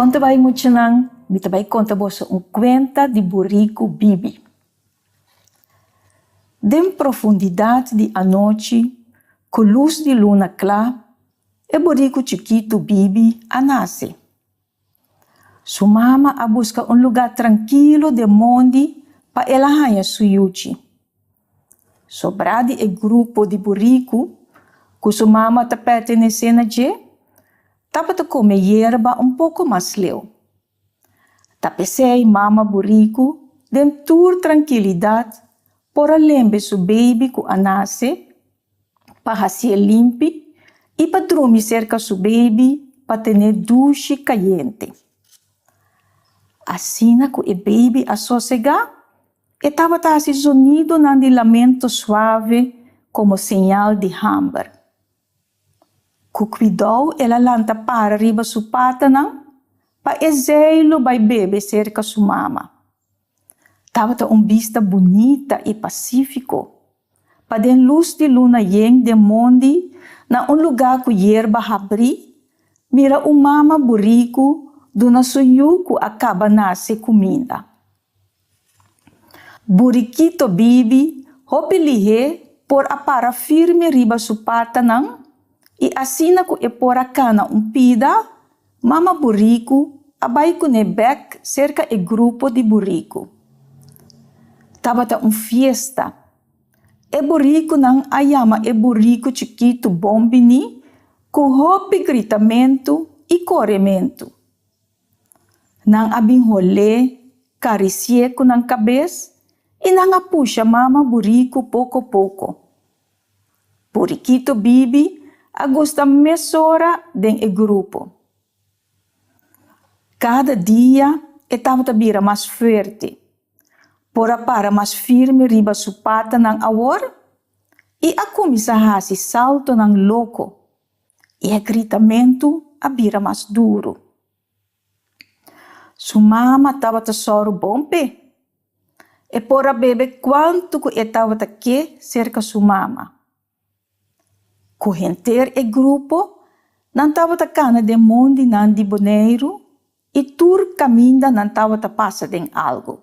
Kon ta bai muchanan? Mi ta bai konta boso un kuenta di buriku Bibi. Den profundidat di anochi, ku lus di luna kla, e buriku chikitu Bibi a nase. Su mama a buska un lugá trankilo den mondi pa el a haña su yuchi. Sobrá di e grupo di buriku ku su mama ta pertenesé na dje, tabata kome yerba un poko mas leu. Ta p'esei mama buriku den tur trankilidat por a lembe su beibi ku a nase pa hasié limpi i pa drumi serka su beibi pa ten'é dushi kayente. Asina ku e beibi a sosegá, e tabata hasi zonidonan di lamento suave komo señal di hamber. Ku kuidou el a lanta para riba su patanan pa e zeilu bai bebe serka su mama. Tabata un bista bunita i pasífiko, pa den lus di luna yen den mondi na un lugá ku yerba habrí, mira un mama buriku duna su yu ku a kaba nase kuminda. Burikito Bibi hopi lihé por a para firme riba su patanan i asina ku e por a kana un pida, mama buriku a bai kuné bèk serka e grupo di buriku. Tabata un fiesta. E burikunan a yama e buriku chikitu bon biní ku hopi gritamentu i korementu. Nan a bin hol'é, karisi'é ku nan kabes i nan a pusha mama buriku poko poko. Burikito Bibi a gusta mesora den e grupo. Kada dia e tabata bira mas fuerte, por a para mas firme riba su patanan awor i a kuminsá hasi saltonan loko i e gritamentu a bira mas duru. Su mama tabata sòru bon p'e. E por a bebe kuantu ku e tabata ke serka su mama. Ku henter e grupo, nan tabata kana den mondinan di Boneiru i tur kaminda nan tabata pasa den algu.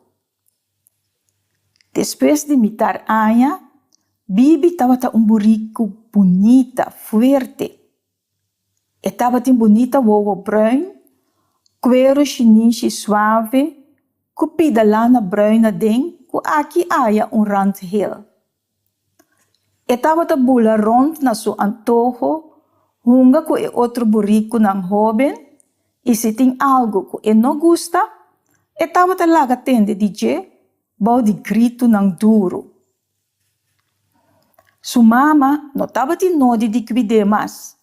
Despues di mitar aña, Bibi tabata un buriku bunita, fuerte. E tabatin bunita wowo bruin, kueru shinishi suave ku pida lana bruin aden ku aki aya un rand hel. E tabata bula rond na su antoho, hunga ku e otro burikunan hóben i si tin algu ku e no gusta, e tabata laga tende di dje bou di gritunan duru. Su mama no tabatin nodi di kuid'é mas.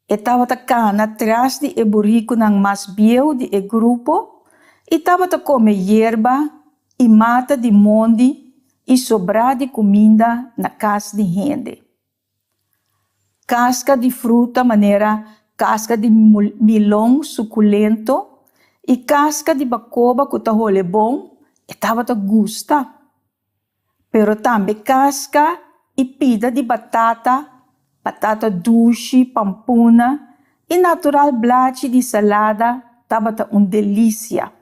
E tabata kana tras di e burikunan mas bieu di e grupo i tabata kome yerba i mata di mondi i sobrá di kuminda na kas di hende. Kaska di fruta manera kaska di milon sukulento i kaska di bakoba ku ta hole bon e tabata gusta. Pero tambe kaska i pida di batata, batata dushi, pampuna i natural blachi di salada tabata un delisia.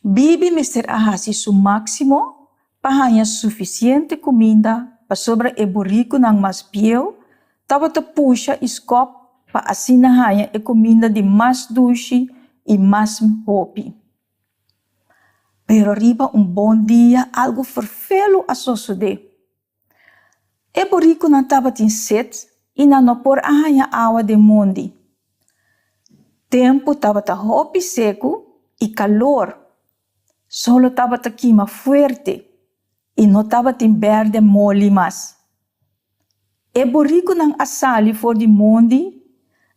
Bibi mester a hasi su máksimo pa haña sufisiente kuminda pasobra e burikunan mas bieu tabata pusha i skòp pa asina haña e kuminda di mas dushi i mas hopi. Pero riba un bon dia algu ferfelu a sosodé. E burikunan tabatin set i nan no por a haña awa den mondi. Tempu tabata hopi seku i kalor. Solo tabata kima fuerte i no tabatin bèrdè moli mas. E burikunan a sali for di mondi,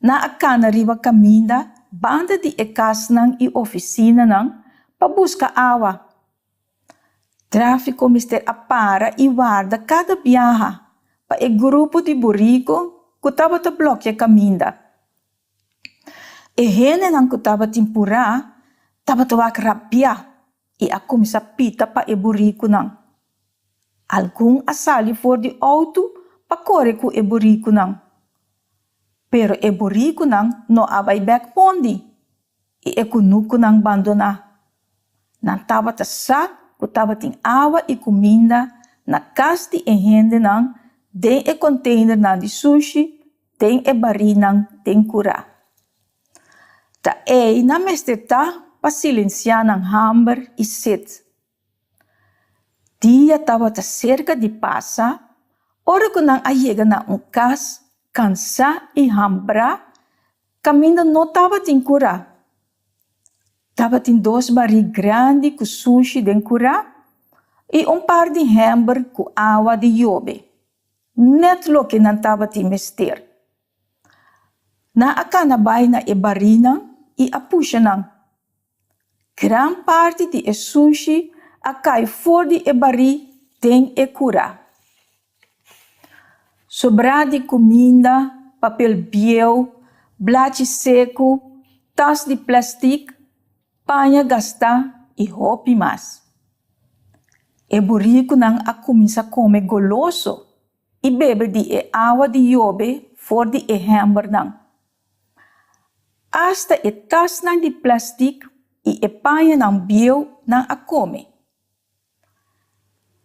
nan a kana riba kaminda banda di e kasnan i ofisinanan pa buska awa. Tráfiko mester a para i warda kada biaha pa e grupo di buriku ku tabata blòkia kaminda. E hendenan ku tabatin purá tabata wak rabiá i a kuminsá pita pa e burikunan. Algun a sali for di outo pa kore ku e burikunan. Pero e burikunan no a bai bèk mondi. i e kunukunan bandoná. Nan tabata sa ku tabatin awa i kuminda na kas di e hendenan den e konteinernan di sushi den e barínan den kurá. Ta ei nan mester ta pa silensiá nan hamber i set. Dia tabata serka di pasa ora ku nan a yega na un kas kansá i hambrá kaminda no tabatin kurá. Tabatin dos barí grandi ku sushi den kurá i un par di hèmber ku awa di yobe, nèt loke nan tabatin mester. Nan a kana bai na e barínan i a pusha nan. Gran parti di e sushi a kai for di e barí den e kurá. Sobrá di kuminda, papel bieu, blachi seku, tas di plèstik, paña gastá i hopi mas. E burikunan a kuminsá kome goloso i bebe di e awa di yobe for di e hèmbernan. Asta e tasnan di plèstik i e pañanan bieu nan a kome.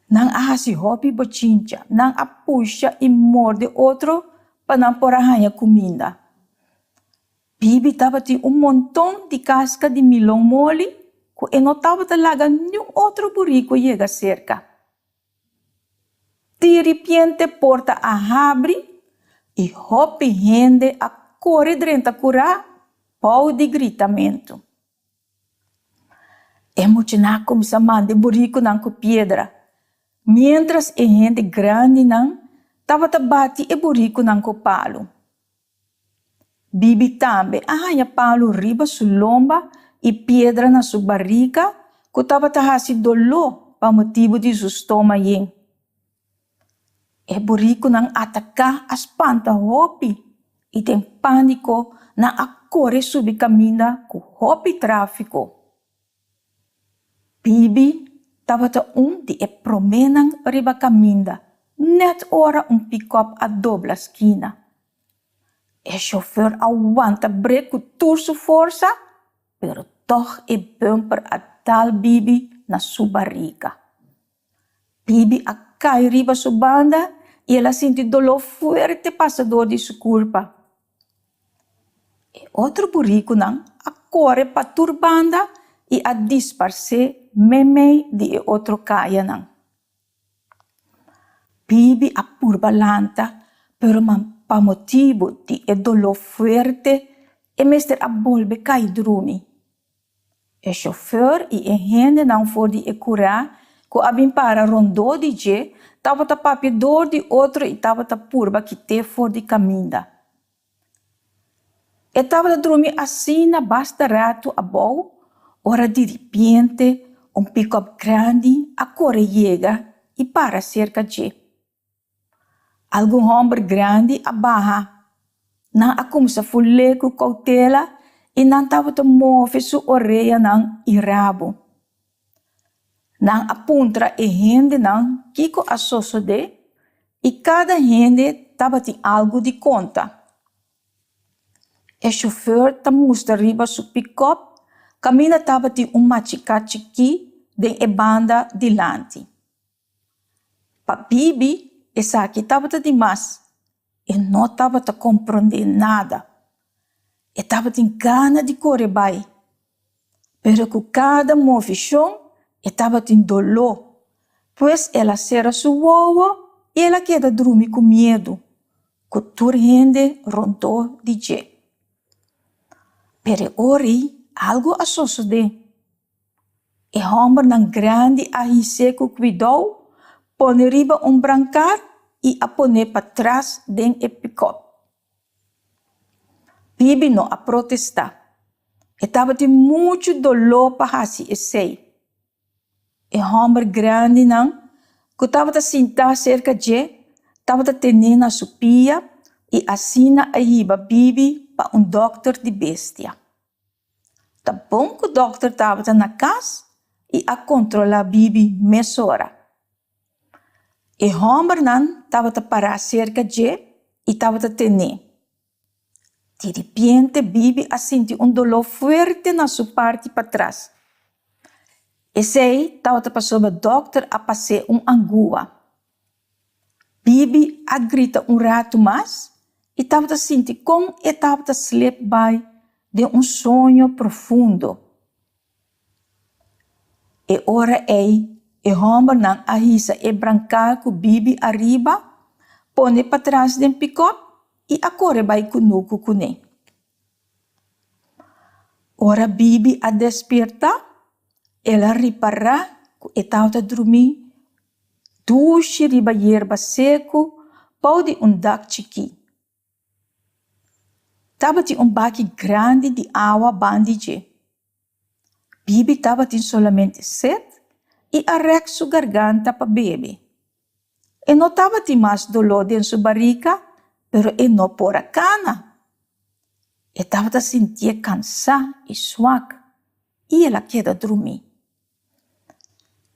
Nan a hasi hopi bochincha, nan a pusha i morde otro pa nan por a haña kuminda. Bibi tabatin un monton di kaska di milon moli ku e no tabata laga niun otro buriku yega serka. Diripiente porta a habri i hopi hende a kore drenta kurá bou di gritamentu. E muchanan a kuminsá manda e burikunan ku piedra, miéntras e hende grandinan tabata bati e burikunan ku palu. Bibi tambe a haña palu riba su lomba i piedra na su barika ku tabata hasi doló pa motibu di su stoma yen. E burikunan ataká a spanta hopi i den pániko nan a kore subi kaminda ku hopi tráfiko. Bibi tabata un di e proménan riba kaminda nèt ora un pikòp a dobla skina. E shofèr a wanta brek ku tur su forsa, pero tòg e bùmper a dal Bibi na su barika. Bibi a kai riba su banda i el a sinti doló fuerte pasa dor di su kurpa. E otro burikunan a kore pa tur banda i a disparsé meimei di e otro kayanan. Bibi a purba lanta, pero pa motibu di e doló fuerte e mester a bolbe kai drumi. E shofèr i e hendenan for di e kurá ku a bin para rondó di dje tabata papia dor di otro i tabata purba kit'é for di kaminda. E tabata drumi asina basta ratu abou ora diripiente un pikòp grandi a kore yega i para serka dje. Algun hòmber grandi a baha. Nan a kuminsá ful'é ku koutela i nan tabata move su oreanan i rabu. Nan a puntra e hendenan kiko a sosodé i kada hende tabatin algu di konta. E shofèr ta mustra riba su pikòp kaminda tabatin un machiká chikí den e banda dilanti. Pa Bibi esaki tabata di mas, e no tabata komprondé nada. E tabatin gana di kore bai, pero ku kada movishon e tabatin doló, pues el a sera su wowo i el a keda drumi ku miedu, ku tur hende rondó di dje. Pero e ora ei algu a sosodé. E hòmbernan grandi a his'é ku kuidou, pone riba un brankar i a pon'é patras den e pikòp. Bibi no a protestá. E tabatin muchu doló pa hasi esei. E hòmber grandinan ku tabata sintá serka dje tabata ten'é na su pia i asina a hiba Bibi pa un dòkter di bestia. Ta bon ku dòkter tabata na kas i a kontrolá Bibi mesora. E hòmbernan tabata pará serka dje i tabata ten'é. Diripiente Bibi a sinti un doló fuerte na su parti patras. Esei tabata pasobra dòkter a pas'é un angua. Bibi a grita un ratu mas i tabata sinti kon e tabata slep bai den un soño profundo. E ora ei e hòmbernan a hisa e brankal ku Bibi ariba, pone patras den pikòp i a kore bai kunuku kuné. Ora Bibi a despiertá, el a ripará ku e tabata drumí dushi riba yerba seku bou di un dak chikí. Tabatin un baki grandi di awa bandi dje. Bibi tabatin solamente set i a rèk su garganta pa bebe. E no tabatin mas doló den su barika, pero e no por a kana. E tabata sintié kansá i swak i el a keda drumí.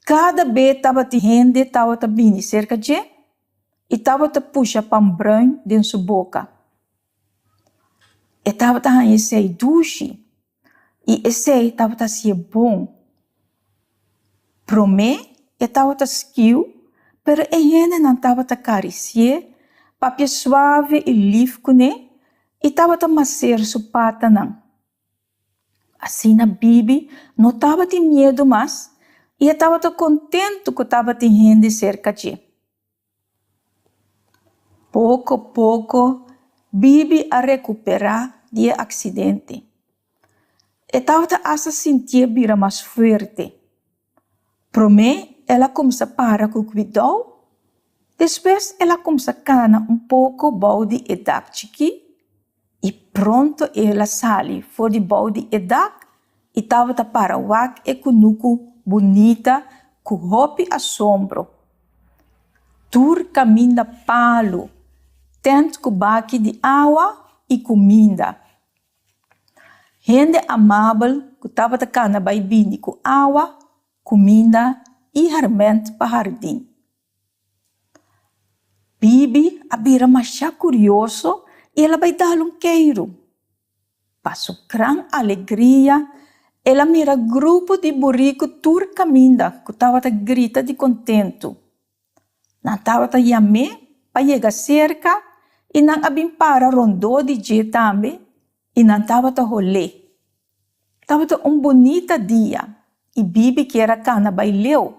Kada be tabatin hende tabata bini serka dje i tabata pusha pan bruin den su boka. E tabata haña esei dushi i esei tabata hasié bon. Promé e tabata skiu, pero e hendenan tabata karisié, papia suave i lif kuné i tabata maser su patanan. Asina Bibi no tabatin miedu mas i e tabata kontentu ku tabatin hende serka dje. Poko poko Bibi a rekuperá di e aksidente. E tabata asta sintié bira mas fuerte. Promé el a kumsa para ku kuidou, despues el a kumsa kana un poko bou di e dak chikí i pronto el a sali for di bou di e dak i tabata para wak e kunuku bunita ku hopi asombro. Tur kaminda palu, tènt ku baki di awa i kuminda. Hende amabel ku tabata kana bai bini ku awa, kuminda i hèrmènt pa hardin. Bibi a bira masha kurioso i el a bai dal un keiru. Pa su gran alegria, el a mira grupo di buriku tur kaminda ku tabata grita di kontentu. Nan tabata yam'é pa yega serka i nan a bin para rondó di dje tambe i nan tabata hol'é. Tabata un bunita dia i Bibi kier a kana bai leu.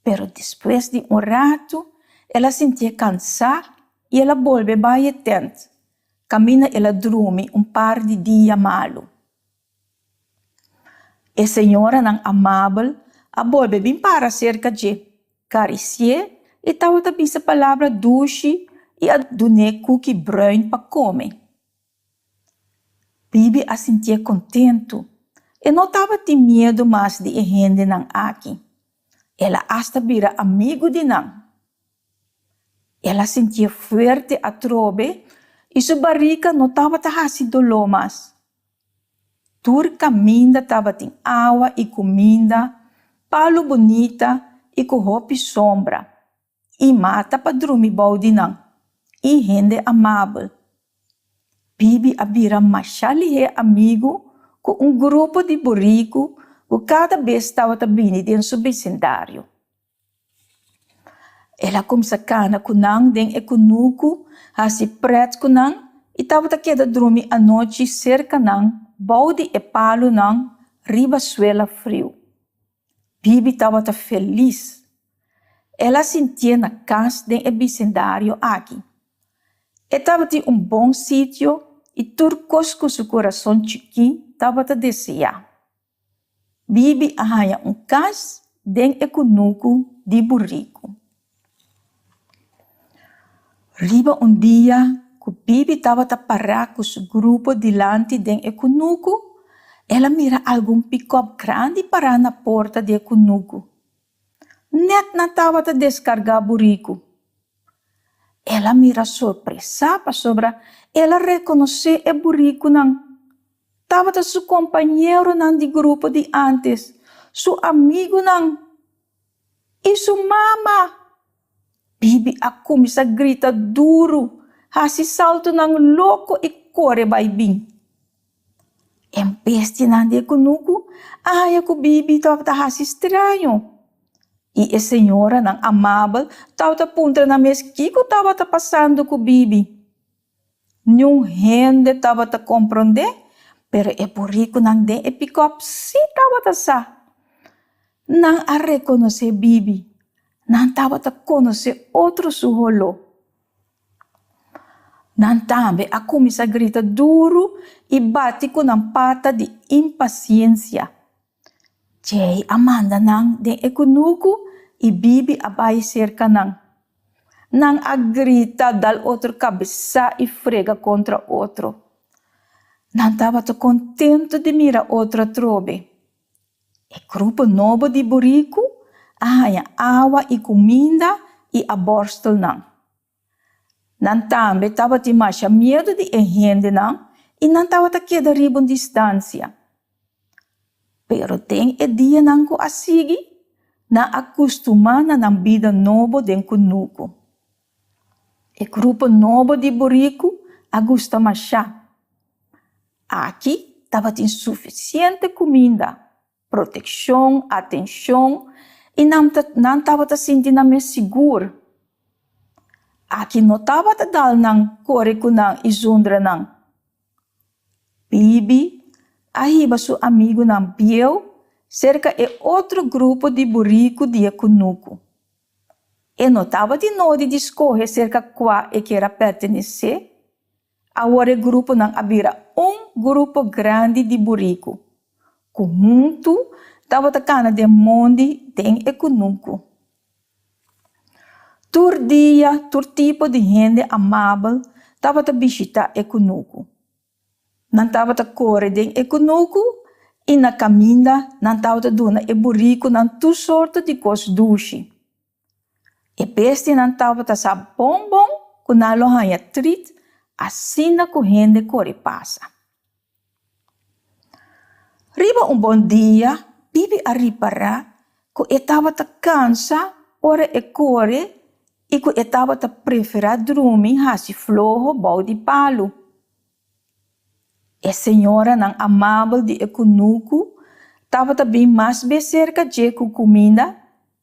Pero despues di un ratu el a sintié kansá i el a bolbe bai e tènt, kaminda el a drumi un par di dia malu. E señoranan amabel a bolbe bin para serka dje, karisié i tabata bisa palabra dushi i a dun'é kuki bruin pa kome. Bibi a sintié kontentu. E no tabatin miedu mas di e hendenan aki. El a asta bira amigu di nan. El a sintié fuerte atrobe i su barika no tabata hasi doló mas. Tur kaminda tabatin awa i kuminda, palu bunita i ku hopi sombra. I mata pa drumi bou di nan, i hende amabel. Bibi a bira masha lihé amigu ku un grupo di buriku ku kada bes tabata bini den su bisindario. El a kumsa kana ku nan den e kunuku, hasi prèt ku nan i tabata keda drumi anochi serka nan bou di e palunan riba suela friu. Bibi tabata felis. El a sintié na kas den e bisindario aki. E tabatin un bon sitio i tur kos ku su kurason chikí tabata deseá. Bibi a haña un kas den e kunuku di buriku. Riba un dia ku Bibi tabata pará ku su grupo dilanti den e kunuku, el a mira algun pikòp grandi pará na porta di e kunuku. Nèt nan tabata deskargá buriku. El a mira sorpresá pasobra el a rekonosé e burikunan. Tabata su kompañeronan di grupo di ántes, su amigunan i su mama! Bibi a kuminsá grita duru, hasi saltonan loko i. kore bai bin. E bestianan di e kunuku a haña ku Bibi tabata hasi straño, i e señoranan amabel tabata puntra nan mes kiko tabata pasando ku Bibi. Niun hende tabata komprondé, pero e burikunan den e pikòp sí tabata sa. Nan a rekonosé Bibi, nan tabata konosé otro su holó. Nan tambe a kuminsá grita duru i bati ku nan pata di impasiensia. Djei a manda nan den e kunuku i Bibi a bai serka nan. Nan a grita, dal otro kabesá i frega kontra otro. Nan tabata kontentu di mira otro atrobe. E grupo nobo di buriku a haña awa i kuminda i a bòrstel nan. Nan tambe tabatin masha miedu di e hendenan i nan tabata keda riba un distansia. Pero den e dianan ku a sigui, nan a kustumá na nan bida nobo den kunuku. E grupo nobo di buriku a gusta mashá. Aki tabatin sufisiente kuminda, protekshon, atenshon i nan ta nan tabata sinti nan mes sigur. Aki no tabata dal nan kore ku nan i zundra nan. Bibi a hiba su amigunan bieu serka e otro grupo di buriku di e kunuku. E no tabatin nodi di skohe serka kua e kier a pertenesé. Awor e gruponan a bira un grupo grandi di buriku, ku huntu tabata kana den mondi den e kunuku. Tur dia tur tipo di hende amabel tabata bishitá e kunuku. Nan tabata kore den e kunuku i na kaminda nan tabata duna e burikunan tur sorto di kos dushi. E bestianan tabata sa bon bon ku nan lo haña trit asina ku hende kore pasa. Riba un bon dia Bibi a ripará ku e tabata kansa ora e kore i ku e tabata preferá drumi hasi floho bou di palu. E señoranan amabel di e kunuku tabata bin mas be serka dje ku kuminda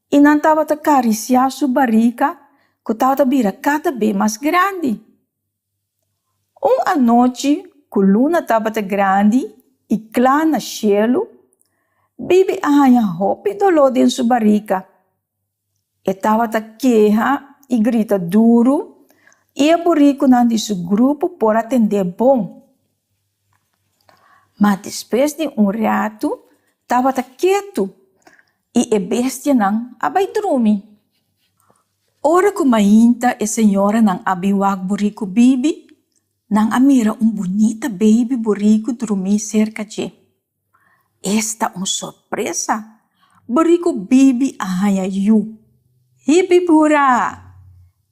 i nan tabata karisiá su barika ku tabata bira kada be mas grandi. Un anochi ku luna tabata grandi i kla na shelu, Bibi a haña hopi doló den su barika. E tabata keha i grita duru i e burikunan di su grupo por a tend'é bon. Ma despues di un ratu tabata ketu i e bestianan a bai drumi. Ora ku mainta e señoranan a bin wak buriku Bibi, nan a mira un bunita beibi buriku drumí serka dje. Esta un sorpresa! Buriku Bibi a haña yu. Hip-hip hurá!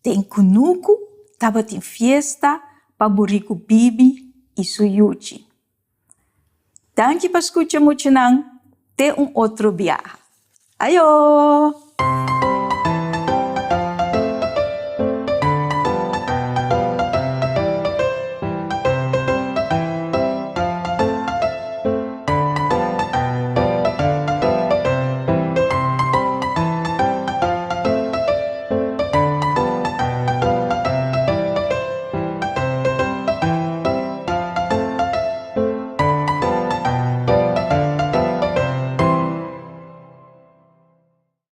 Den kunuku tabatin fiesta pa Buriku Bibi i su yuchi. Danki pa skucha muchanan, te un otro biaha. Ayo!